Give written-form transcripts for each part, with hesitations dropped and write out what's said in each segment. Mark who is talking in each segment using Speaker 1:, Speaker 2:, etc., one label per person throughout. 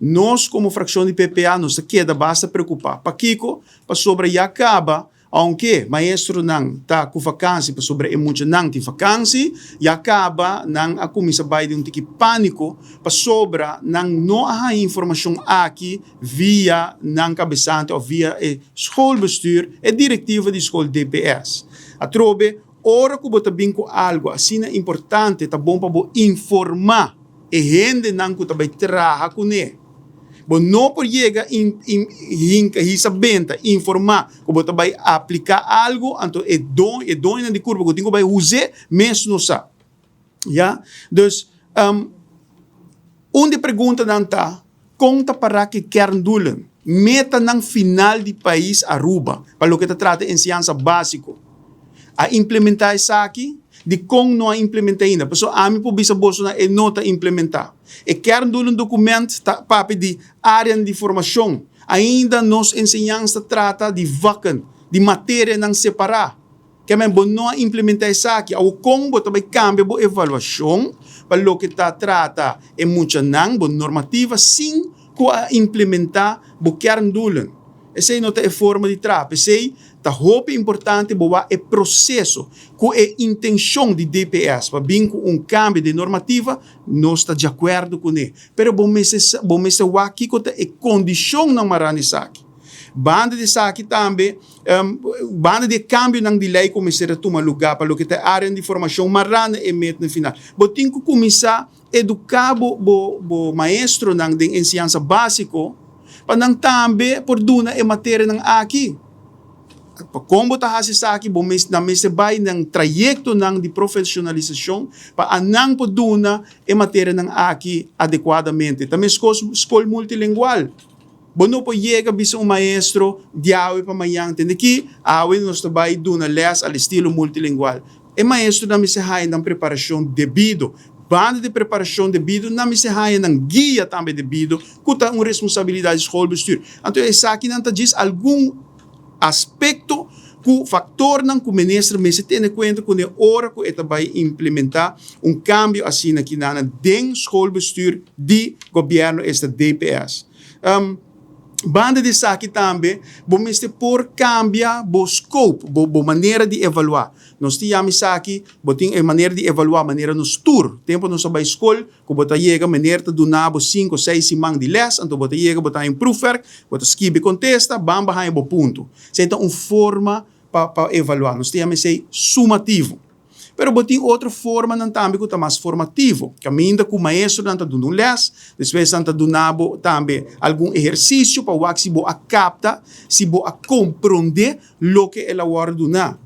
Speaker 1: Nos komo frakshon di PPA nos ta keda basta preokupá. Pakiko? Pasobra ya kaba, ounke maestronan ta ku vakansi pasobra e muchanan tin vakansi, ya kaba nan a kuminsá bai den un tiki pániko pasobra nan no a haña informashon aki via nan kabesante òf via e schoolbestuur, e direktiva di skol DPS. Atrobe, ora ku bo ta bin ku algu asina importante ta bon pa bo informá e hendenan ku ta bai traha kuné. Bo no por yega hinka hisa benta informá ku bo ta bai apliká algu anto e e doñonan di kurpa ku tin ku bai us'é mes no sa. Ya, dus un di e preguntanan ta kon ta pará ku e kerndoelen, metanan final di pais Aruba pa loke ta trata enseñansa básiko? A implementá esaki? Dikon no a implementá ainda? Pasobra ami por bisa bosonan e no ta implementá. E kerndoelen dokument ta papia di áreanan di formashon. Ainda nos enseñansa ta trata di vakken, di materianan separá. Kèmen bo no a implementá esaki. Awor kon bo ta bai kambia bo evaluashon pa loke ta trata e muchanan, bo normativa, sin ku a implementá bo kerndoelen? Esei no ta e forma di traha. P'esei ta hopi importante bo wak e proseso ku e intenshon di DPS pa bin ku un kambio den normativa, nos ta djakuerdo kuné. Pero bo mester bo mester wak kiko ta e kondishonnan mará na esaki. Banda di esaki tambe, Banda di e kambionan di lei ku mester a tuma lugá pa loke ta e áreanan di formashon mará na e metanan final, bo tin ku kuminsá eduká bo bo maestronan den enseñansa básiko pa nan tambe por duna e materianan aki. Pa kon bo ta hasi esaki? Bo mes nan mester bai nan trayektonan di profeshonalisashon pa anan por duna e materianan aki adekuadamente. Ta meskos skol multilingual. Bo no por yega bisa un maestro di awe pa mañan, tende ki awe nos ta bai duna les al estilo multilingual. E maestronan mester haña nan preparashon debido. Banda di preparashon debido, nan mester haña nan guia tambe debido, ku ta un responsabilidat di schoolbestuur. Anto esakinan ta djis algun aspekto ku faktornan ku minister mester tene kuenta kuné ora ku e ta bai implementá un kambio asina kinan den schoolbestuur di gobièrnu, esta DPS. Banda di esaki tambe bo mester por kambia bo scope, bo bo manera di evaluá. Nos tin yama esaki, bo tin e manera di evaluá manera nos tur tempu nos a bai skol ku bo ta yega meneer ta duna bo sinku o seis siman di lès, anto bo ta yega bo ta haña un proefwerk, bo ta skibi kontesta, ban bo haña bo punto. Esei ta un forma pa pa evaluá. Nos ta yama esei sumativo. Pero bo tin otro formanan tambe ku ta mas formativo, kaminda ku maestronan ta duna un lès, despues nan ta duna bo tambe algun ehersisio pa wak si bo a kapta, si bo a komprondé loke el a wòrdu duná.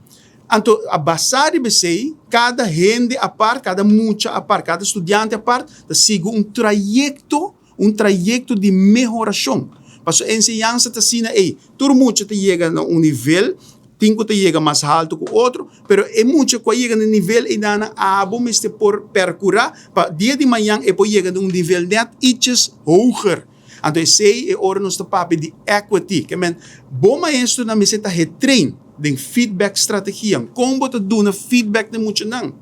Speaker 1: Anto, a basá riba esei, kada hende apart, kada mucha apart, kada studiante apart ta sigui un trayekto. Un trayekto di mehorashon. Pasobra enseñansa ta asina ei, tur mucha ta yega na un nivel, tin ku ta yega mas haltu ku otro, pero e mucha ku a yega na e nivel einan abo mester por perkurá pa dia di mañan e por yega na un nivel nèt iches hoger. Anto esei e ora nos ta papia di equity, ke men bo maestronan mester ta hetrain den feedback strategianan, kon bo ta duna feedback na e muchanan,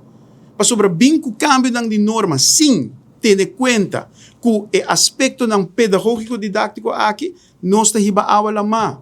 Speaker 1: pasobra bin ku kambionan di norma sin. Tene kuenta ku e aspektonan pedagógiko-didáktiko aki, nos ta hiba awa lamá.